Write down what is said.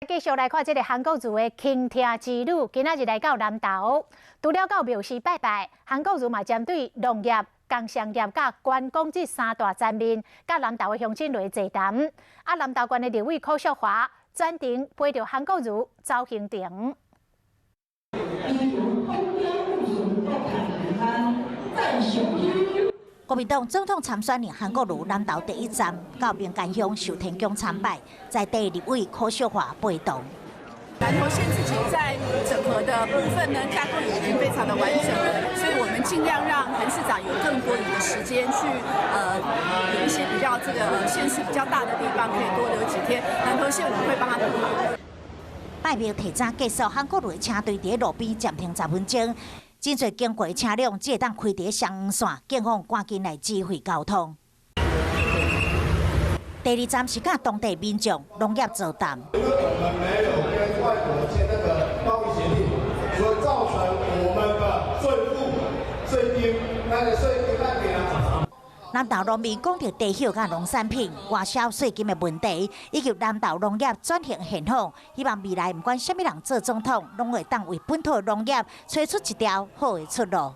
繼續來看這个韓國瑜的傾聽之旅，今仔日來到南投，除了到廟寺拜拜，韓國瑜嘛針對農業、工商業佮觀光這三大層面，佮南投的鄉親來座談。啊，南投縣的立委柯淑華專程陪著韓國瑜走行程。國民黨總統參選人韓國瑜南投第一站到民間鄉壽天宮參拜，在地立委柯淑華陪同。南投縣自己在整合的部分呢，架構已經非常的完整了，所以我們盡量讓韓市長有更多餘的時間去，有一些比較這個縣市比較大的地方可以多留幾天。南投縣我們會幫他補。拜廟提早結束，韓國瑜的車隊佇路邊暫停10分鐘。真濟經過車輛只會當開佇雙黃線，警方趕緊來指揮交通。第二站是佮當地民眾農業座談。因為我們沒有跟外國簽那個貿易協定，所以造成我們的稅負、稅金，那個稅金那邊啊。南投農民講著地葉佮農產品外銷稅金的問題，以及南投農業轉型現況，希望未來毋管啥物人做總統，攏會當為本土農業揣出一條好的出路。